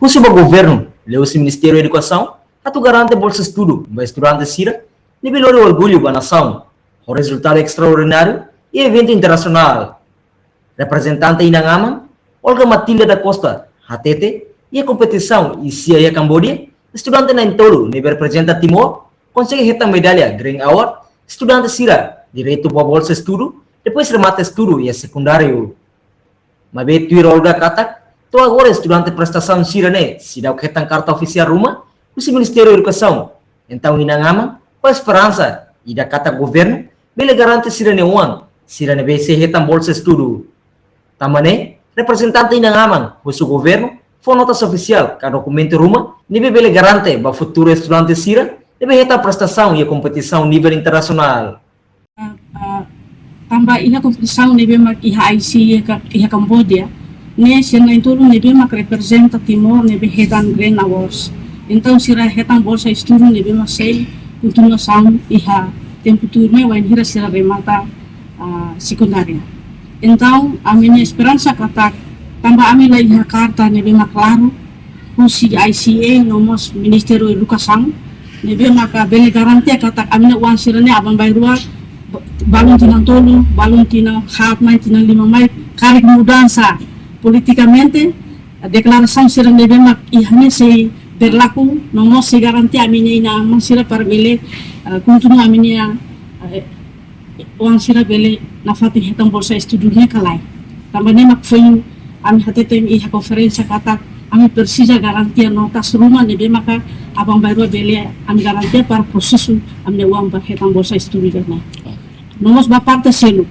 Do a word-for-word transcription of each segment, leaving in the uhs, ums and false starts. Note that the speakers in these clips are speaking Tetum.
husu ba governu, liuhusi Ministériu Edukasaun, atu garante bolsa estudu ba estudante sira ne'ebé lori orgullu ba nasaun ho rezultadu estraordináriu iha eventu internasionál. Reprezentante inan-aman, Olga Matilda da Costa, hatete, iha kompetisaun iha Kamboja, estudante na'in-tolu ne'ebé reprezenta Timor konsege hetan medalla Grand Award, estudante sira direitu ba bolsa estudu depois remata estudu iha sekundáriu. Maibé tuir Olga katak, to'o agora estudante prestasaun sira-ne'e seidauk hetan karta ofisiál ruma husi Ministériu Edukasaun. Entaun inan-aman ho esperansa ida katak governu bele garante sira-nia oan sira ne'ebé sei hetan bolsa estudu. Tanba ne'e, reprezentante inan-aman husu governu fó notas ofisiál ka dokumentu ruma ne'ebé bele garante ba futuru estudante sira ne'ebé hetan prestasaun iha kompetisaun nivel internasionál. Ah, ah, tanba iha kompetisaun ne'ebé mak iha I C A iha Ka-, iha Kamboja, ne'e sira na'in-tolu ne'ebé mak reprezenta Timor ne'ebé hetan Grand Awards. Entaun sira hetan bolsa estudu ne'ebé mak sei kontinuasaun iha tempu tuirmai wainhira sira remata, ah, sekundária. Entaun ami-nia esperansa katak, tanba ami la iha karta ne'ebé mak klaru husi I C A no mós Ministériu Edukasaun ne'ebé maka bele garantia katak ami-nia oan sira-ne'e aban-bainrua, ba-, balun tinan tolu, balun tinan haat mai, tinan lima mai, karik mudansa politikamente, deklarasaun sira ne'ebé mak iha ne'e sei berlaku, no mós sei garantia ami-nia inan-aman sira para bele, eh, kontinua ami-nia, eh, oan sira bele nafatin hetan bolsa estudu ne'e ka lae. Tanba ne'e mak foin ami hateten iha konferénsia katak ami presiza garantia notas ruma ne'ebé maka aban-bainrua bele ami garantia para prosesu ami-nia oan ba hetan bolsa estudu ida-ne'e. No mós ba parte seluk.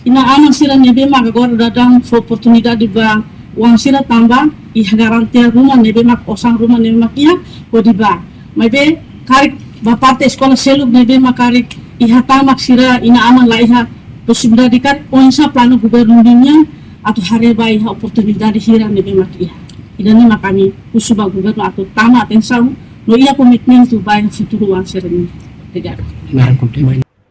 Inan-aman sira ne'ebé mak agora daudaun fó oportunidade ba oan sira tanba iha garantia ruma ne'ebé mak osan ruma ne'ebé mak iha hodi bá. Maibé karik ba parte eskola seluk ne'ebé mak karik iha tama sira inan-aman la iha posibilidade karik oinsá planu governu nian atu haree ba iha oportunidade hira ne'ebé mak iha. Ida-ne'e mak ami husu ba governu atu tama atensaun no iha komitmentu ba iha futuru oan sira-nian. Obrigada.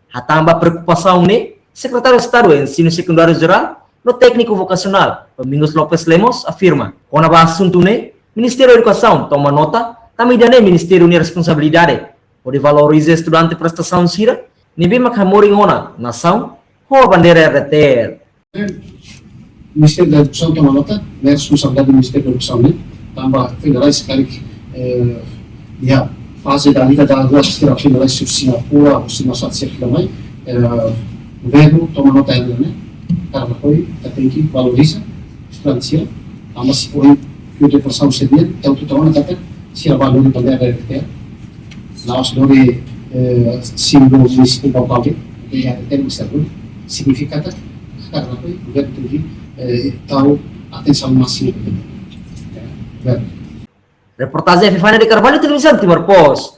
Hatán ba preokupasaun ne'e, Sekretáriu Estadu Ensinu Sekundáriu Jerál no Tékniku Vokasionál, Domingos Lopes Lemos, afirma. Kona-ba asuntu ne'e, Ministériu Edukasaun toma nota, tanba ida-ne'e ministériu nia responsabilidade hodi valoriza estudante prestasaun sira ne'ebé mak hamoris ona nasaun ho bandeira R D T L. Ministériu Edukasaun toma nota, ne'e responsabilidade Ministériu Edukasaun ne'e, tanba federais karik, eh, iha faze ida ida rua sira federais sira Singapura, ou sira sat sira fila mai, eh, governu toma nota ida-ne'e, karena hoi, ita tenke valoriza estudante sira, tanba se ohin iha deportasaun sira-nian, ita hotu tau ona katak, sira bá lori bandeira R D T L, la'ós lori, eh, símbolu munisípiu Baucau de'it, bandeira R D T L mós lori, signifika katak, karena hoi, governu tenke, eh, tau atensaun másimu. Ya, governu. Reportajen Epifania de Carvalho, Televizaun Timor Post.